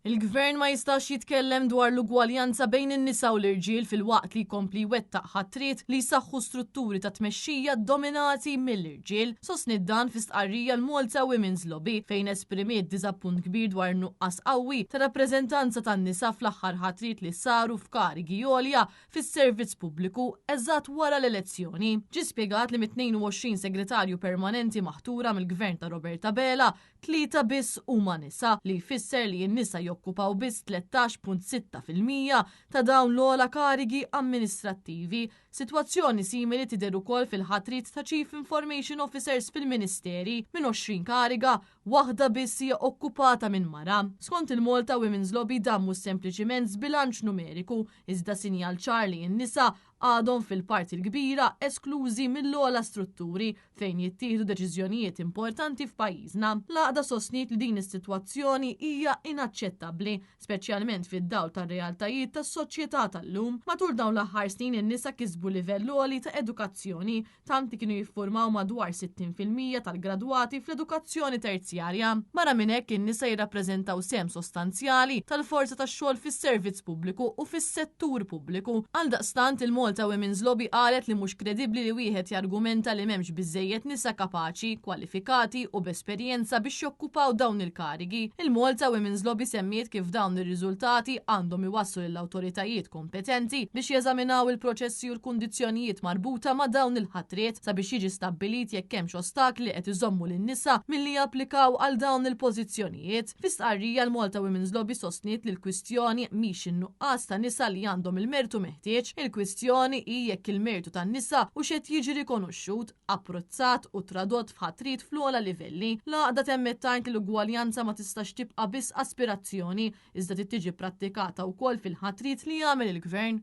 Il-Gvern ma jistax jitkellem dwar l-ugwaljanza bejn in-nisa u l-irġiel filwaqt li jkompli jwettaq ħatriet li jsaħħu strutturi ta' tmexxija ddominati mill-irġiel. Sostniet dan fi stqarrija l-Malta Women's Lobby fejn esprimiet diżappunt kbir dwar in-nuqqas qawwi ta' rappreżentanza tan-nisa fl-aħħar ħatriet li saru f'karigi għolja fis-servizz pubbliku eżatt wara l-elezzjoni. Ġie spjegat li mit-22 segretarju permanenti maħtura mill-Gvern ta' Robert Abela, Tlieta biss huma nisa, li jfisser li n-nisa jokkupaw biss 13.6% ta' dawn l-ogħla karigi amministrattivi. Sitwazzjoni simili tidher ukoll fil-ħatriet ta' Chief Information Officers fil-Ministeri, minn 20 kariga, waħda biss hija okkupata minn mara. Skont il-Malta Women's Lobby dan mhux sempliċiment żbilanċ numeriku, iżda sinjal ċar li n-nisa għadhom fil-parti l-kbira esklużi mill-ogħla strutturi fejn jittieħdu deċiżjonijiet importanti f'pajjiżna. L-għaqda sostniet li din is-sitwazzjoni hija inaċċettabbli, speċjalment fid-dawl tar-realtajiet tas-soċjetà tal-lum. Matul dawn l-aħħar snin in-nisa kisbu livell għoli ta' edukazzjoni, tant li kienu jiffurmaw madwar 60% tal-gradwati fl-edukazzjoni terzjarja. Barra minn hekk, in-nisa jirrappreżentaw sehem sostanzjali tal-forza tax-xogħol fis-servizz pubbliku u fis-settur pubbliku. Għaldaqstant, il-Malta Women's Lobby qalet li mhux kredibbli li wieħed jargumenta li m'hemmx biżżejjed nisa kapaċi, kwalifikati u b'esperjenza biex jokkupaw dawn il-karigi. Il-Malta Women's Lobby semmiet kif dawn ir-riżultati għandhom iwasslu lill-awtoritajiet kompetenti biex jeżaminaw il-proċessi u l-kundizzjonijiet marbuta ma' dawn il-ħatriet sabiex jiġi stabbilit jekk hemmx ostakli li qed iżommu lin-nisa milli japplikaw għal dawn il-pożizzjonijiet. Fi stqarrija l-Malta Women's Lobby sostniet li l-kwistjoni mhix in-nuqqas ta' nisa li għandhom il-mertu meħtieġ, il-kwistjoni hi jekk il-mertu tan-nisa hux qed jiġi rikonoxxut, apprezzat u tradott f'ħatriet fl-ogħla livelli. L-għaqda temmet tgħid li l-ugwaljanza ma tistax tibqa' biss aspirazzjoni, iżda trid tiġi pprattikata wkoll fil-ħatriet li jagħmel il-Gvern.